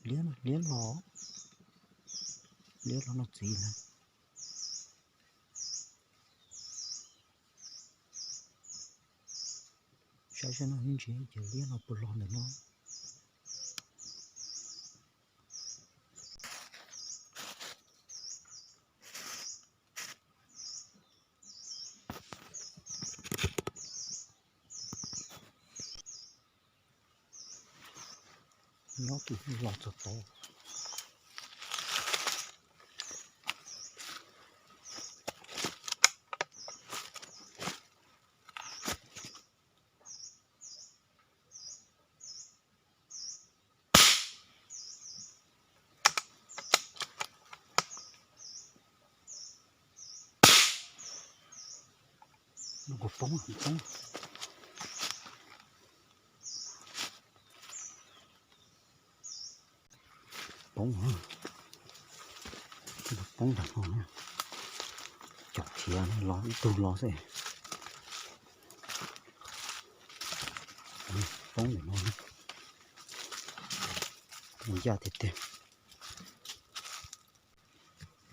Liab, liab los, liab los noj txiv na. Saib saib no ib ntsis ces liab no puas los ntawm no. Nyob tus los txog tod. Kuv poob, poob. Poob, poob ntawm no. Cov khiav los ib tug los xwb. Poob ntawm no. Ncaj tiag tiag.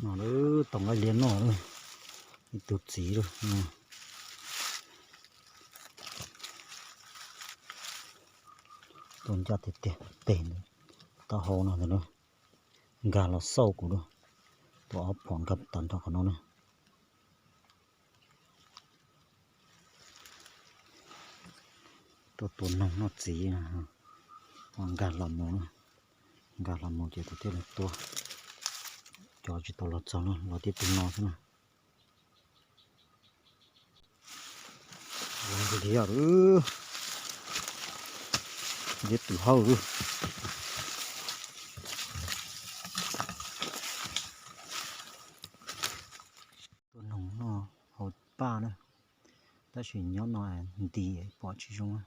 No lawm, tau nqaij liab noj lawm. Ib tug txiv lawm. Tus ncaj tiag tiag pem ntawd, taub hau no ntag na. Nkag los xauj kuv lawm. Tus ob phom nkag tag nrho qhov no na. Tuaj tua noog noj txiv, ho nkag los mus, nkag los mus ces kuv thiaj li tua. Cov tsis tau los txog no, los tib tug no xwb na. Liab, liab twb hawj lawm. Tua noog noj hauv paj na, tab sis nyob no nti pom tsis zoo na.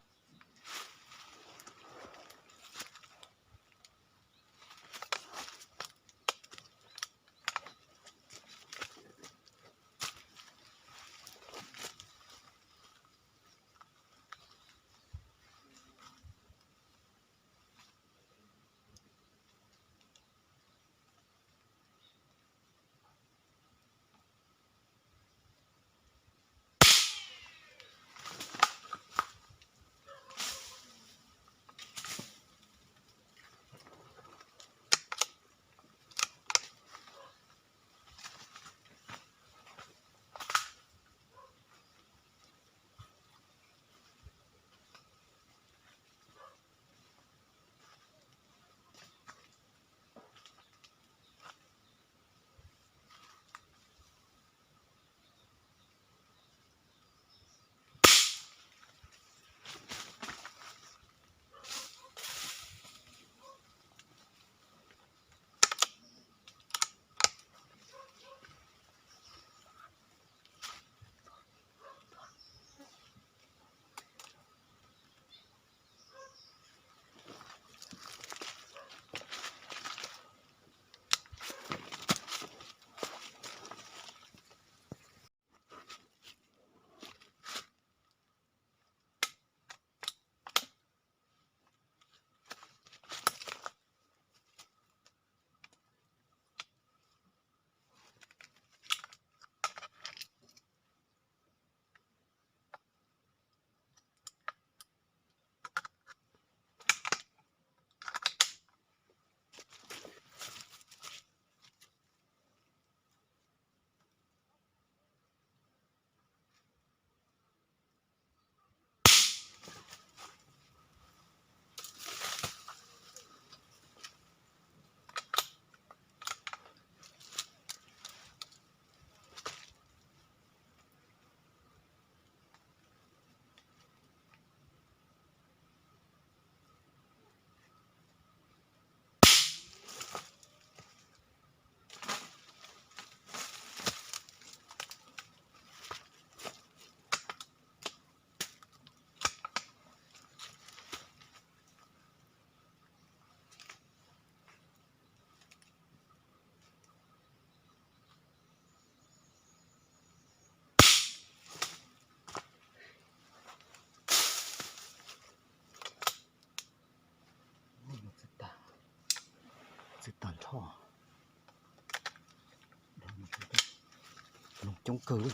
coob kawg li.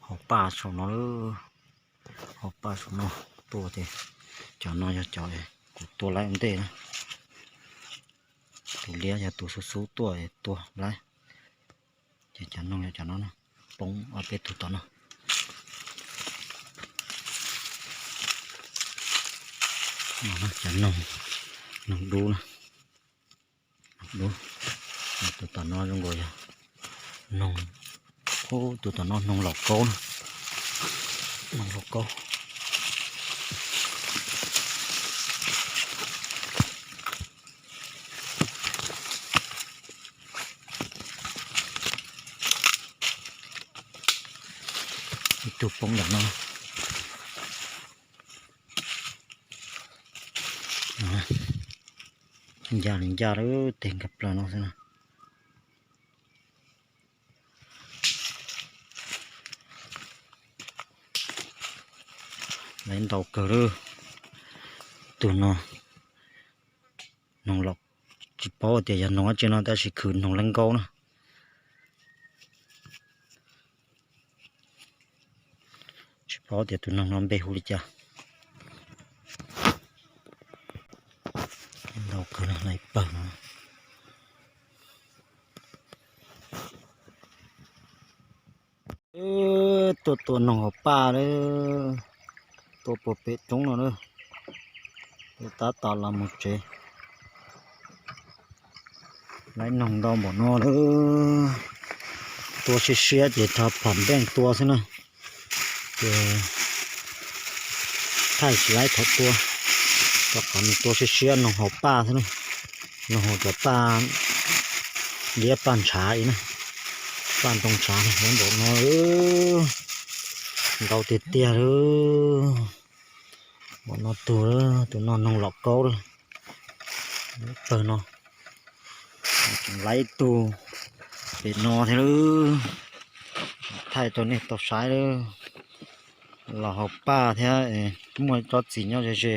Hauv paj saum no, hauv paj saum no tuaj ces cov no yog cov kuv tua laib ua ntej na. Tus liab yog tus xub xub tuaj tua laib. Ces cov noog yog cov no na, poob ob peb tug tom no. Cov noog, noog dub na, dub. Tus tom no zoo nkaus yog noog, tus tom no noog laus kaub na, noog laus kaub. Ib tug poob ntawm no. Ncaj li ncaj lawm, teg nkag plaws no xwb na. Laib ntau kawg lawm. Tus no noog los tsis paub tias yog noog dab tsi no tab sis khwv noog laib nkaub na. Tsis paub tias tus noog no npe hu li cas. Ntau kawg no, laib pawg no. Tuaj tua noog hauv paj lawm, tua puag pem roob no lawm. Tab tom los mus tsev. Laib noog ntau npaum no lawm, tua siab siab ces rho phom npeej tua xwb na. Ces thaij tsis laib thaum tua, rau qhov nws tua siab siab, noog hauv paj xwb na, noog hauv cov paj liab paj ntshav li na, paj ntoo ntshav na, laib npaum no, ntau tiag tiag li. Npaum no tug, tus no noog los kaub lawm, pawg no. Tseem laib ib tug pem no thiab lawm, thaij rau nej tau saib lawm. Los hauv paj thiab, muaj tsob txiv nyob ze ze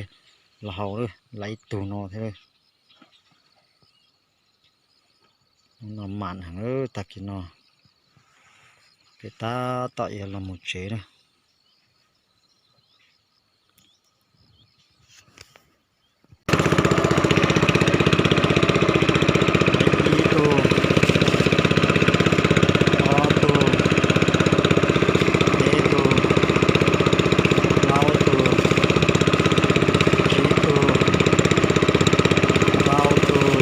los haus lawm, laib ib tug no thiab lawm. No mam heev lawm, tag kis no peb tab tom yuav los mus tsev na. Ib tug, ob tug, peb tug, plaub tug, tsib tug, rau tug,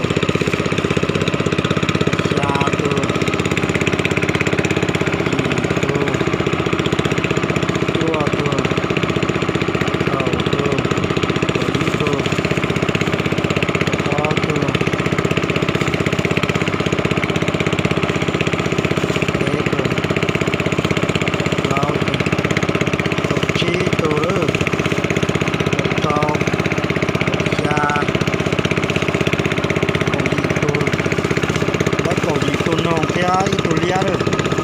xya tug, yim tug, cuaj tug, kaum tug, kaum ib tug, kaum ob tug, peb tug, plaub tug, kaum tsib tug lawm, kaum rau, kaum xya, kaum yim tug, laib kaum yim tug noog thiab ib tug liab lawm.